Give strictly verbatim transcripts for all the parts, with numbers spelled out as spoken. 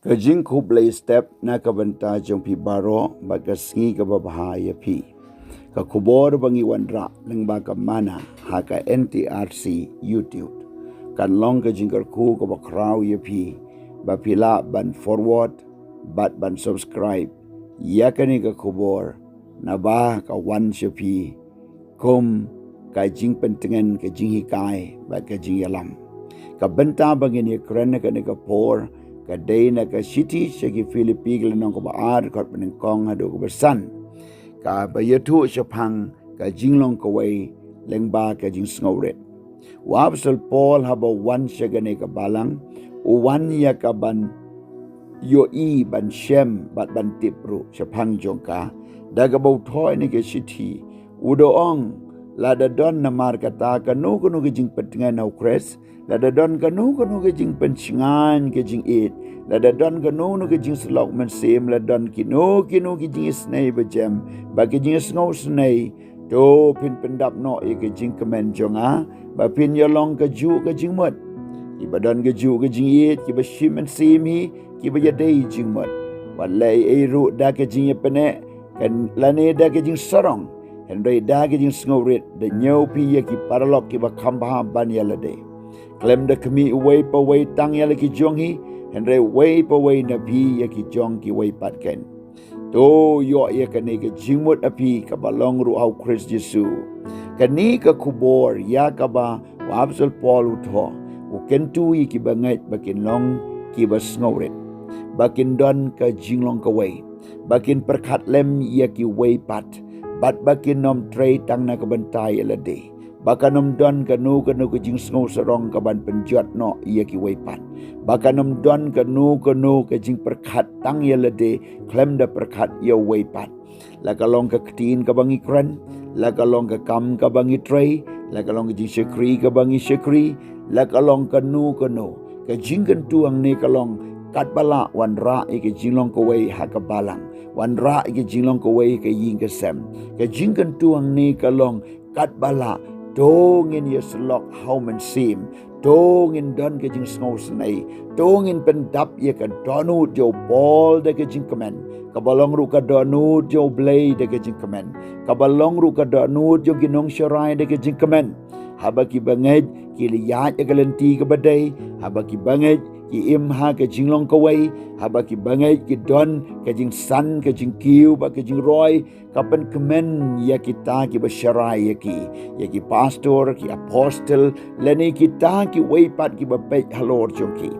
Ka jingkhublei step na ka bynta jong phi baroh bad ka sngi kaba bha ïa phi. Ka khubor ba ngi wanrah lyngba ka manna ha ka N T R C YouTube kan long ka jingkyrkhu kaba khraw ïa phi ba phi lah ban forward bad ban subscribe ïa kane ka khubor naba ka wan sha phi kum ka jingpyntngen, ka jinghikai bad ka jingïalam. Ka bynta ba ngin ïakren ha kane ka por ka dei na ka shithi sha ki Philippi, ka lynnong kaba ar, dkhot banyngkong haduh kaba san, kaba ïathuh shaphang ka jinglong kawei lyngba ka jingsngewrit. U Apostol Paul haba wan sha kane ka balang, u wan ïa ka ban ïohi, ban shem bad ban tip ruh shaphang jong ka. Da kaba u thoh ïa kane ka shithi, u da ong, lada don namar kata kano kano ka jingpyntngen ha u Khrist, lada don kano kano ka jingpynshngaiñ ka jingïeit, lada don kano kano ka jingsyllok mynsiem, lada don kino kino ki jingisynei bajem bad ki jingsngewsynei, to phin pyndap noh ïa ka jingkmen jong nga ba phin ïalong kajuh ka jingmut. Kiba don kajuh ka jingïeit, kiba shim mynsiem hi, kiba ïadei jingmut. Wat leh ei ei ruh da ka jingïapynneh, kan lane da ka jingsarong, hynrei da ka jingsngewrit. Da ñiew phi ïa ki paralok kiba kham bha ban ïa lade. Khlem da khmih uwei pa uwei tang ïa la ki jong hi, hynrei uwei pa uwei na phi ïa ki jong kiwei pat ken. To ïoh ïa kane ka jingmut ha phi kaba long ruh ha u Khrist Jisu. Kane ka khubor ïa kaba u Apostol Paul u thoh, u kyntu ïa kiba ngeit ba kin long kiba sngewrit, ba kin don ka jinglong kawei, ba kin pyrkhat lem ïa kiwei pat, bad ba kin ym trei tang na ka bynta ïa lade, ba kan ym don kano kano ka jingsngewsarong kaban pynjot noh ïa kiwei pat, ba kan ym don kano kano ka jingpyrkhat tang ïa lade khlem da pyrkhat ïa uwei pat. La ka long ka ktien kaba ngi kren, la ka long ka kam kaba ngi trei, la ka long ka jingshakri kaba ngi shakri, la ka long kano kano ka jingkyntu hangne ka long katba lah wanrah ïa ka jinglong kawei ha ka balang, wanrah ïa ka jinglong kawei ha ka ïing ka sem. Ka jingkyntu hangne ka long katba lah, to ngin ïasyllok ha u Mynsiem, to ngin don ka jingsngewsynei, to ngin pyndap ïa ka dohnud jong u Paul da ka jingkmen, kaba long ruh ka dohnud jong u Blei da ka jingkmen, kaba long ruh ka dohnud jong ki nongsharai da ka jingkmen. Haba kiba ngeit ki la ïaid ïa ka lynti kaba dei, haba kiba ngeit ki im ha ka jinglong kawei, haba kiba ngeit ki don ka jingsan, ka jingkiew bad ka jingroi, ka pynkmen ïa kita kiba sharai ïa ki, ïa ki pastor, ki apostle, lane kita kiwei pat kiba peit halor jong ki.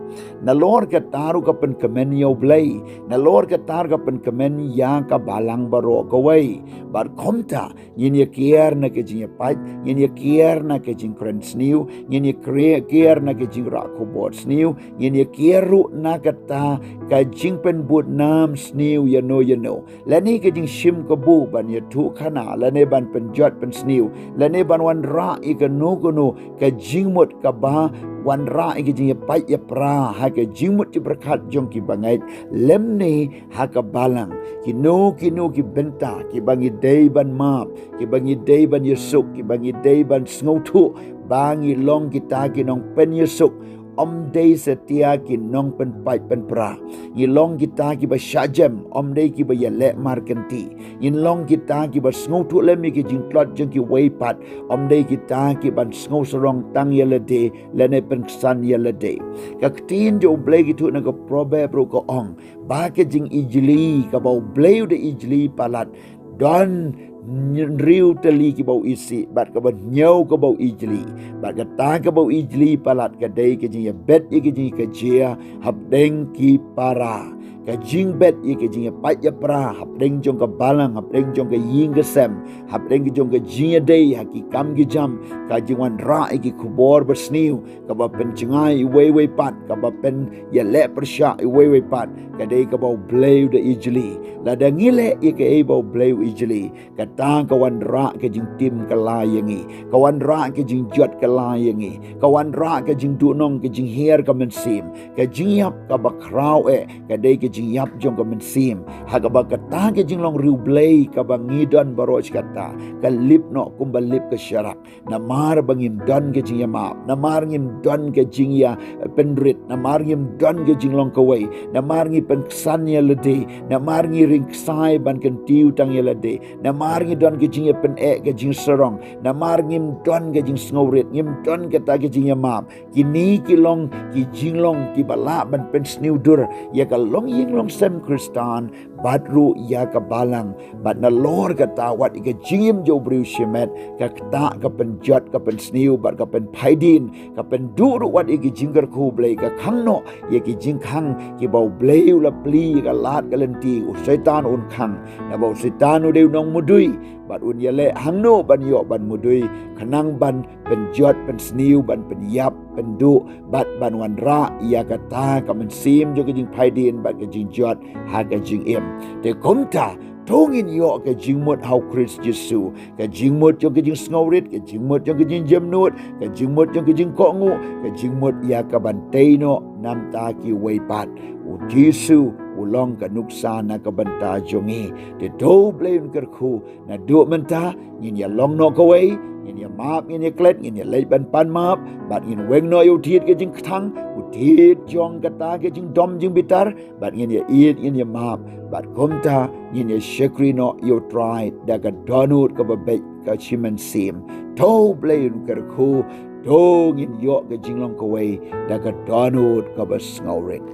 Nalor kata ruh ka pynkmen ïa u Blei, nalor kata ruh ka pynkmen ïa ka balang baroh kawei. Bad kumta ngin ïakiar na ka jingïapait, ngin ïakiar na ka jingkren sniew, ngin ïakiar na ka jingrah khubor sniew, ngin ïakiar ruh na kata ka jingpynbud nam sniew ïano ïano, lane ka jingshim kabu ban ïathuh khana, lane ban pynjot pynsniew, lane ban wanrah ïa kano kano ka jingmut kaba wanrah ïa ka jingïapait ïapra ha ka jingmut jingpyrkhat jong kiba ngeit, lymne ha ka balang. Kino kino ki bynta kiba ngi dei ban map, kiba ngi dei ban ïasuk, kiba ngi dei ban sngewthuh ba ngi long kita ki nongpynïasuk, ym dei satia ki nongpynpait pynpra. Ngi long kita kiba shah jem, ym dei kiba ïaleh markynti. Ngin long kita kiba sngewthuh lem ïa ki jingtlot jong kiwei pat, ym dei kita kiban sngewsarong tang ïa lade lane pynksan ïa lade. Ka ktien jong u Blei ka ïathuh na ka Proverb ruh ka ong ba ka jingijli kaba u Blei u da ijli palat, don hynriew tylli kiba u isih, bad kaba hynñiew kaba u ijli. Bad kata kaba u ijli palat ka dei ka jingïabet ïa ka jingkajia hapdeng ki para, ka jingbet ïa ka jingïapait ïapra hapdeng jong ka balang, hapdeng jong ka ïing ka sem, hapdeng jong ka jingïadei ha ki kam ki jam, ka jingwanrah ïa ki khubor basniew, kaba pynjngai iwei iwei pat, kaba pynïaleh pyrshah iwei iwei pat, ka dei kaba u Blei u da ijli. Lada ngi leh ïa kaei ba u Blei u ijli, kata ka wanrah ka jingtim kylla ïa ngi, ka wanrah ka jingjot kylla ïa ngi, ka wanrah ka jingduhnong, ka jinghiar ka mynsiem, ka jingïap kaba khraw eh, ka dei ka jingïap jong ka mynsiem, ha kaba kata ka jinglong riewblei kaba ngi don baroh shi katta ka lip noh kumba lip ka sharak. Namar ba ngim don ka jingïamap, namar ngim don ka jingïapynrit, namar ngim don ka jinglong kawei, namar ngi pynksan ïa lade, namar ngi ring ksai ban kyntiew tang ïa lade, namar ngi don ka jingïapyneh ka jingsarong, namar ngim don ka jingsngewrit, ngim don kata ka jingïamap. Kine ki long ki jinglong kiba lah ban pynsniew dur ïa ka longïing longsem Khristan bad ruh ïa ka balang. Bad nalor kata, wat ïa ka jingim jong u briew shimet, ka ktah, ka pynjot, ka pynsniew bad ka pynphaidien, ka pynduh ruh wat ïa ki jingkyrkhu Blei, ka khang noh ïa ki jingkhang kiba u Blei u la plie ïa ka lad ka lynti. U Soitan un khang, naba u Soitan u dei u nongmudui, bad un ïaleh hangno ban ïoh ban mudui, khnang ban pynjot, pynsniew, ban pynïap, pynduh, bad ban wanrah ïa kata ka mynsiem jong ka jingphaidien bad ka jingjot ha ka jingim. Te kumta, to ngin ïoh ka jingmut ha u Khrist Jisu, ka jingmut jong ka jingsngewrit, ka jingmut jong ka jingjemnud, ka jingmut jong ka jingkohnguh, ka jingmut ïa ka ban tei noh namar kiwei pat. U Jisu u long ka nuksa na ka bynta jong ngi. Te to Blei un kyrkhu naduh mynta, ngin ïa long noh kawei, ngin ïa map, ngin ïa klet, ngin ïa leit ban pan map, bad ngin weng noh ïa u thied ka jingkthang, u thied jong kata ka jingdom jingbitar, bad ngin ïa ïeit, ngin ïa map, bad kumta ngin ïa shakri noh ïa u Trai da ka dohnud kaba beit ka shi mynsiem. To Blei un kyrkhu, to ngin ïoh ka jinglong kawei da ka dohnud kaba sngewrit.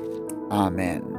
Amen.